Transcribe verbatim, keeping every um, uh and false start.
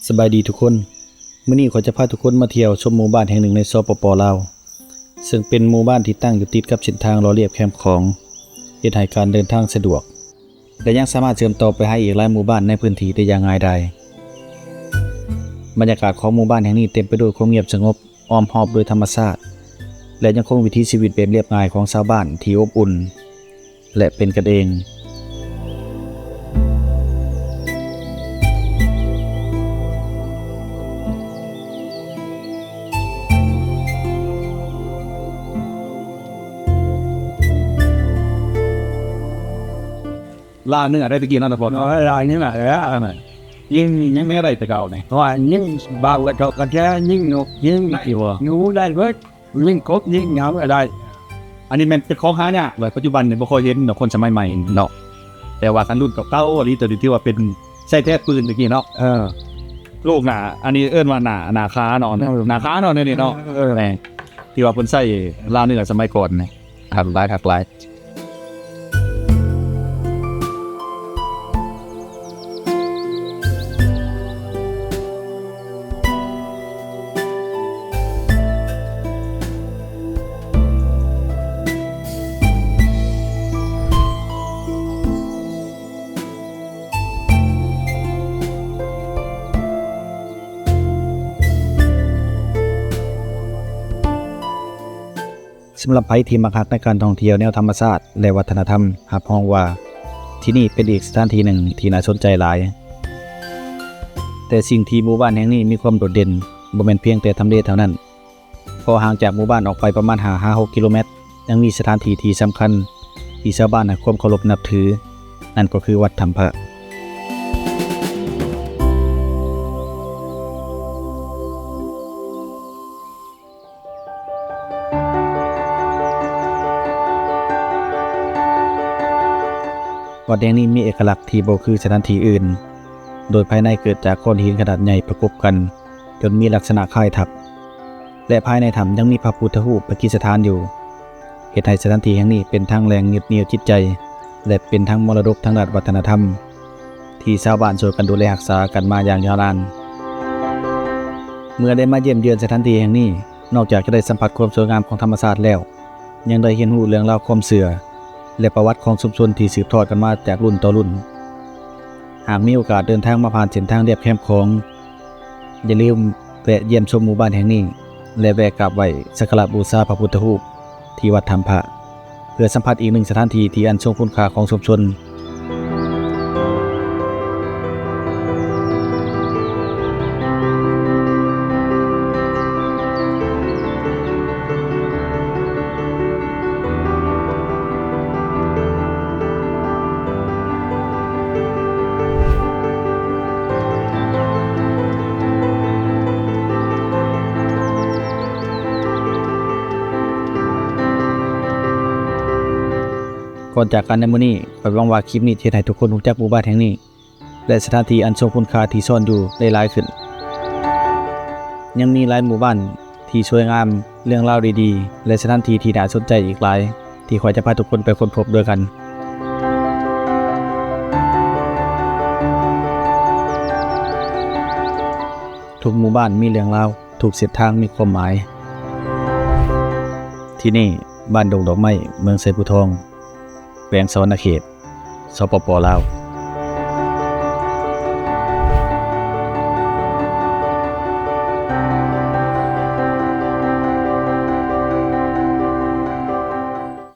สบายดีทุกคน มื้อนี้ข้อยจะพาทุกคนมาเที่ยวชมหมู่บ้านแห่งหนึ่งใน สปป ลาว ซึ่งเป็นหมู่บ้านที่ตั้งอยู่ติดกับเส้นทางหล่อเลียบแคมของ เฮ็ดให้การเดินทางสะดวก และยังสามารถเชื่อมต่อไปหาอีกหลายหมู่บ้านในพื้นที่ได้อย่างง่ายดาย บรรยากาศของหมู่บ้านแห่งนี้เต็มไปด้วยความเงียบสงบ อ้อมรอบด้วยธรรมชาติ และยังคงวิถีชีวิตแบบเรียบง่ายของชาวบ้านที่อบอุ่น และเป็นกันเอง ล่าเนื้อได้ตะกี้เนาะ แต่ก่อนเนาะ เออ ล่าเนื้อ เออ อันนั้น ยิง ยิงไม่ได้แต่เก่าเนี่ย เพราะว่ายิงบางกระจอกกระแจ ยิงนก ยิงหนูได้เบิด ยิงกบ ยิงหยังก็ได้ อันนี้แม่นเป็นของหายากเลย ปัจจุบันเนี่ยบ่ค่อยเห็นดอก คนสมัยใหม่เนาะ แต่ว่าคันรุ่นเก่าๆ อีหลีตัวนี้ถือว่าเป็น ใช้แท้ปืนตะกี้เนาะ เออ ลูกหน้า อันนี้เอิ้นว่าหน้า หน้าคาเนาะ เออ หน้าคาเนาะ เนี่ยนี่เนาะ เออ แหม ที่ว่าเพิ่นใช้ล่าเนื้อสมัยก่อนเนี่ย คักหลาย คักหลาย สำหรับไผที่มักฮักในการท่องเที่ยวแนวธรรมชาติและวัฒนธรรม รับรองว่าที่นี่เป็นอีกสถานที่หนึ่งที่น่าสนใจหลาย แต่สิ่งที่หมู่บ้านแห่งนี้มีความโดดเด่น บ่แม่นเพียงแต่ทำเลเท่านั้น เพราะห่างจากหมู่บ้านออกไปประมาณห้าหาหกกิโลเมตร ยังมีสถานที่ที่สำคัญที่ชาวบ้านให้ความเคารพนับถือ นั่นก็คือวัดถ้ำพระ วัดแห่งนี้มีเอกลักษณ์ที่บ่คือสถานที่อื่น โดยภายในเกิดจากก้อนหินขนาดใหญ่ประกบกัน จนมีลักษณะคล้ายถ้ำ และภายในถ้ำยังมีพระพุทธรูปประดิษฐานอยู่ เฮ็ดให้สถานที่แห่งนี้เป็นทั้งแหล่งยึดเหนี่ยวจิตใจ และเป็นทั้งมรดกทางด้านวัฒนธรรม ที่ชาวบ้านช่วยกันดูแลรักษากันมาอย่างยาวนาน เมื่อได้มาเยี่ยมเยือนสถานที่แห่งนี้ นอกจากจะได้สัมผัสความสวยงามของธรรมชาติแล้ว ยังได้เรียนรู้เรื่องราวความเชื่อ และประวัติของชุมชนที่สืบทอดกันมาจากรุ่นต่อรุ่น หากมีโอกาสเดินทางมาผ่านเส้นทางเลียบแคมของ อย่าลืมแวะเยี่ยมชมหมู่บ้านแห่งนี้ และแวะกราบไหว้สักการะบูชาพระพุทธรูปที่วัดถ้ำพระ เพื่อสัมผัสอีกหนึ่งสถานที่ที่อันทรงคุณค่าของชุมชน ก่อนจากกันในมื้อนี้ ข้อยหวังว่าคลิปนี้จะเฮ็ดให้ทุกคนรู้จักหมู่บ้านแห่งนี้ และสถานที่อันทรงคุณค่าที่ซ่อนอยู่ได้หลายขึ้น ยังมีหลายหมู่บ้านที่สวยงาม เรื่องราวดีๆ และสถานที่ที่น่าสนใจอีกหลาย ที่ข้อยจะพาทุกคนไปค้นพบด้วยกัน ทุกหมู่บ้านมีเรื่องราว ทุกเส้นทางมีความหมาย ที่นี่บ้านดงดอกไม้ เมืองไชภูทอง แขวงสะหวันนะเขต สปป ลาว